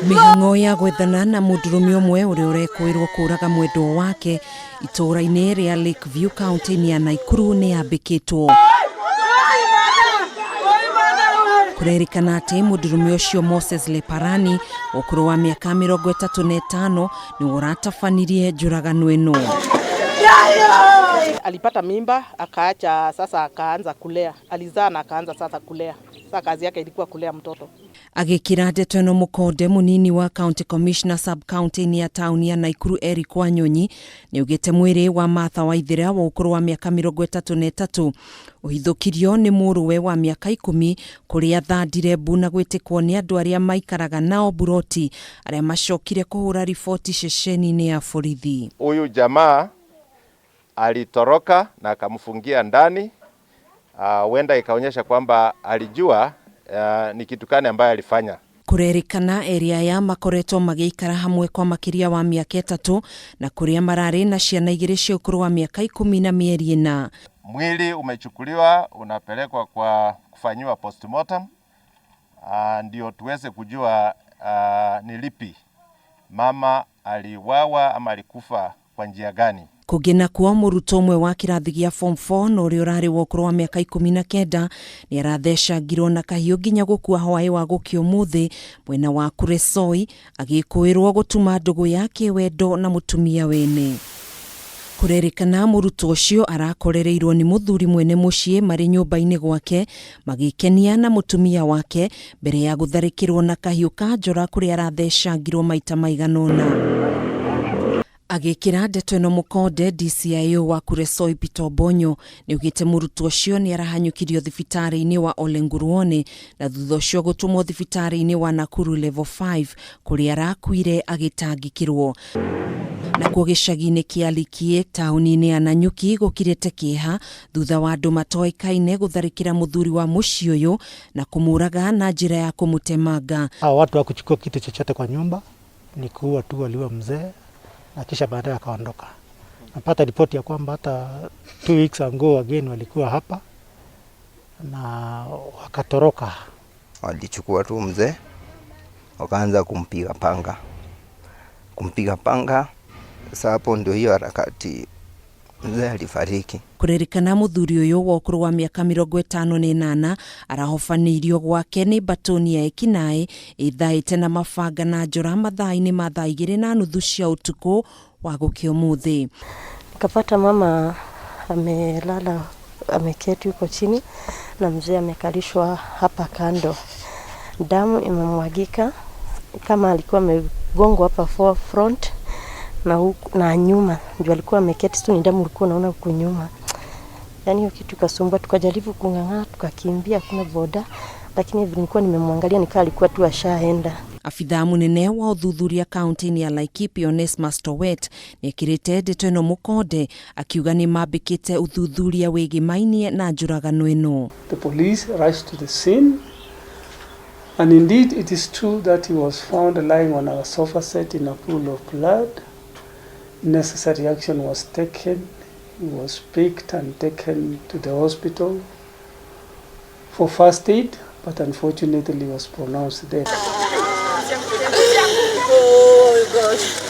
Mĩhang'o ya gwethana na mũndũrũme ũmwe ũrĩa ũrekũĩrwo kũraga mwendwa wake itũũra-inĩ rĩa Lakeview kaunti-inĩ ya Nakuru nĩ yambĩkĩtwo. Kũrerĩkana atĩ mũndũrũme ũcio Moses Leparani wa ũkũrũ wa mĩaka 35 nĩwe ũratabanirie njũragano ĩno. Alipata mimba akaacha, sasa akaanza kulea, alizaa na akaanza sasa kulea. Sasa kazi yake ilikuwa kulea mtoto. Agĩkĩra ndeto ĩno mũkonde, mũnini wa county commissioner sub county ya taũni ya Nakuru Eric Wanyonyi nĩaugĩte mwĩrĩ wa Martha Waithera wa ũkũrũ wa mĩaka 33 ũhithũkirio nĩ mũrũwe wa mĩaka 10 kũrĩa thandire mbu na gwĩtĩkwo nĩ andũ arĩa maikaraga nao buroti arĩa macokire kũhũra riboti ceceni-inĩ ya borithi. Huyu jamaa alitoroka na akamfungia ndani. Huenda ikaonyesha kwamba alijua ni kitu gani ambayo alifanya. Kũrerĩkana erĩ aya makoretwo magĩikara hamwe kwa makĩria wa mĩaka 3 na kũrĩa mararĩ na ciana 2 cia ũkũrũ wa mĩaka 10 na mĩeri 4. Mwili umechukuliwa unapelekwa kwa kufanyiwa postmortem, ndio tuweze kujua ni lipi mama aliwawa ama alikufa kwa njia gani. Kũngĩ nakuo, mũrutwo ũmwe wa kĩrathi gĩa form 4 na ũrĩa ũrarĩ wa ũkũrũ wa mĩaka 19 nĩ arathecangirwo na kahiũ nginya gũkua hwaĩ wa gũkĩa ũmũthĩ mwena wa Kuresoi agĩkũĩrwo gũtuma ndũgũ ya kĩwendo na mũtumia wene. Kũrerĩkana mũrutwo ũcio arakorereirwo nĩ mũthuri mwene mũciĩ marĩ nyũmba-inĩ gwake magĩkenia na mũtumia wake mbere ya gũtharĩkĩrwo na kahiũ ka njora kũrĩa arathecangirwo maita maigana ũna. Agĩkĩra ndeto ĩno mũkonde, DCIO wa Kuresoi Peter Obonyo nĩaugĩte mũrutwo ũcio nĩ arahanyũkirio thibitarĩ-inĩ wa Olenguruone na thutha ũcio gũtũmwo thibitarĩ-inĩ wa Nakuru Level 5 kũrĩa arakuire agĩtangĩkĩrwo. Nakuo gĩcagi-inĩ kĩa Likie taũni-inĩ ya Nanyuki gũkirĩte kĩeha thutha wa andũ matoĩkaine gũtharĩkĩra mũthuri wa mũciĩ ũyũ na kũmũraga na njĩra ya kũmũtemanga. Hao watu hawakuchukua kitu chochote kwa nyumba, ni kuua tu, waliua mzee na kisha baadaye akaondoka. Napata ripoti ya kwamba hata 2 weeks ago wageni walikuwa hapa na wakatoroka. Walichukua tu mzee wakaanza kumpiga panga, kumpiga panga. Sasa hapo ndio hiyo harakati mzee alifariki. Kũrerĩkana mũthuri ũyũ wa ũkũrũ wa mĩaka 58 arahobanĩirio gwake nĩ mbatoni ya ekinaĩ ĩthaĩte na mabanga na njora mathaa-inĩ ma thaa 2:30 cia ũtukũ wa gũkĩa ũmũthĩ. Nikapata mama amelala, ameketi huko chini na mzee amekalishwa hapa kando, damu imemwagika kama alikuwa amegongwa hapa front na huku, na nyuma ndio alikuwa ameketi tu, ni damu ulikuwa unaona huku nyuma. Yani hiyo kitu ikasumbua, tukajaribu kung'ang'ana, tukakimbia, hakuna boda, lakini vile nilikuwa nimemwangalia nikaa alikuwa tu ashaenda. Abithaa mũnene wa ũthuthuria kaunti-inĩ ya Laikipia Onesmus Towet nĩekĩrĩte ndeto ĩno mũkonde akiuga nĩ mambĩkĩte ũthuthuria wĩgĩmainie na njũragano ĩno. The police rushed to the scene, and indeed it is true that he was found lying on our sofa set in a pool of blood. Necessary action was taken. He was picked and taken to the hospital for first aid, but unfortunately was pronounced dead. Oh gosh.